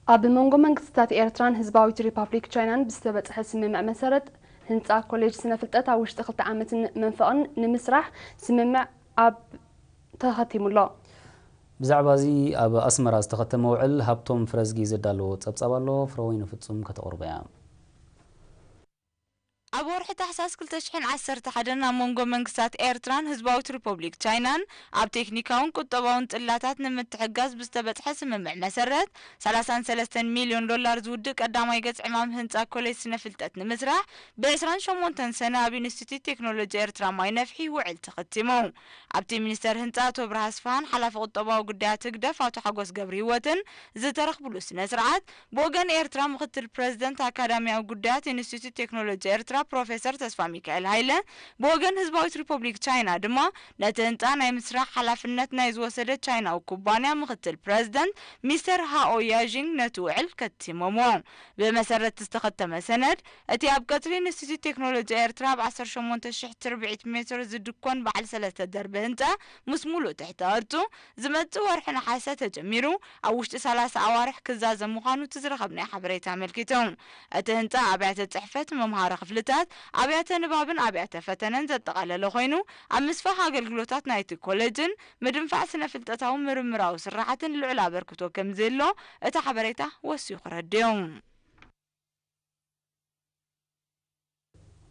ኣብ መንጎ መንግስታት ኤርትራን ህዝባዊት ሪፓብሊክ ቻይናን ብዝተበጽሐ ስምምዕ መሰረት፣ ህንጻ ኮሌጅ ስነ ፍልጠት ኣብ ውሽጢ ክልተ ዓመትን መንፈቕን ንምስራሕ ስምምዕ ኣብ ተኸቲሙሎ። ብዛዕባ እዚ ኣብ ኣስመራ ዝተኸተመ ውዕል ሃብቶም ፍረዝጊ ዘዳለዎ ጸብጻብ ኣሎ፣ ፍረወይኒ ፍጹም ከተቕርቦ እያ። ኣብ ወርሒ ታሕሳስ ክልተ ሽሕን ዓሰርተ ሓደን ኣብ መንጎ መንግስታት ኤርትራን ህዝባዊት ሪፖብሊክ ቻይናን ኣብ ቴክኒካውን ቁጠባውን ጽላታት ንምትሕጋዝ ብዝተበጽሐ ስምምዕ መሰረት፣ ሰላሳን ሰለስተን ሚልዮን ዶላር ዝውድእ ቀዳማይ ገጽ ዕማም ህንጻ ኮሌጅ ስነ ፍልጠት ንምስራሕ፣ ብ ዕስራን ሸሞንተን ሰነ ኣብ ኢንስቲትዩት ቴክኖሎጂ ኤርትራ ማይ ነፍሒ ውዕል ተኸቲሙ። ኣብቲ ሚኒስተር ህንጻ ኣቶ ብርሃ ኣስፍሃን ሓላፊ ቁጠባዊ ጉዳያት ህግደፍ ኣቶ ሓጎስ ገብረሂወትን ዝተረኽብሉ ስነ ስርዓት፣ ብወገን ኤርትራ ምኽትል ፕረዚደንት ኣካዳሚያዊ ጉዳያት ኢንስቲትዩት ቴክኖሎጂ ኤርትራ ፕሮፌሰር ተስፋ ሚካኤል ሃይለ፣ ብወገን ህዝባዊት ሪፖብሊክ ቻይና ድማ ነቲ ህንጻ ናይ ምስራሕ ሓላፍነት ናይ ዝወሰደ ቻይናዊ ኩባንያ ምኽትል ፕረዚደንት ሚስተር ሃኦ ያዥንግ ነቲ ውዕል ከቲሞምዎ። ብመሰረት ዝተኸተመ ሰነድ፣ እቲ ኣብ ቀጽሪ ኢንስቲትዩት ቴክኖሎጂ ኤርትራ ኣብ ዓሰርተ ሸሞንተ ሽሕ ትርብዒት ሜትር ዝድኮን በዓል ሰለስተ ደርቢ ህንጻ ምስ ሙሉእ ትሕተ ቅርጹ ዝመጽእ ወርሒ ነሓሰ ተጀሚሩ ኣብ ውሽጢ ሰላሳ ኣዋርሕ ክዛዘም ምዃኑ እቲ ዝረኸብናዮ ሓበሬታ ኣመልኪቱ። እቲ ህንጻ ኣብያተ ጽሕፈት፣ መምሃሪ ክፍልታት፣ ኣብያተ ንባብን ኣብያተ ፈተነን ዘጠቓለለ ኮይኑ፣ ኣብ ምስፋሕ ኣገልግሎታት ናይቲ ኮሌጅን ምድንፋዕ ስነ ፍልጠታዊ ምርምራዊ ስራሓትን ልዑል ኣበርክቶ ከም ዝህሎ እቲ ሓበሬታ ወሲኹ ረዲኡ።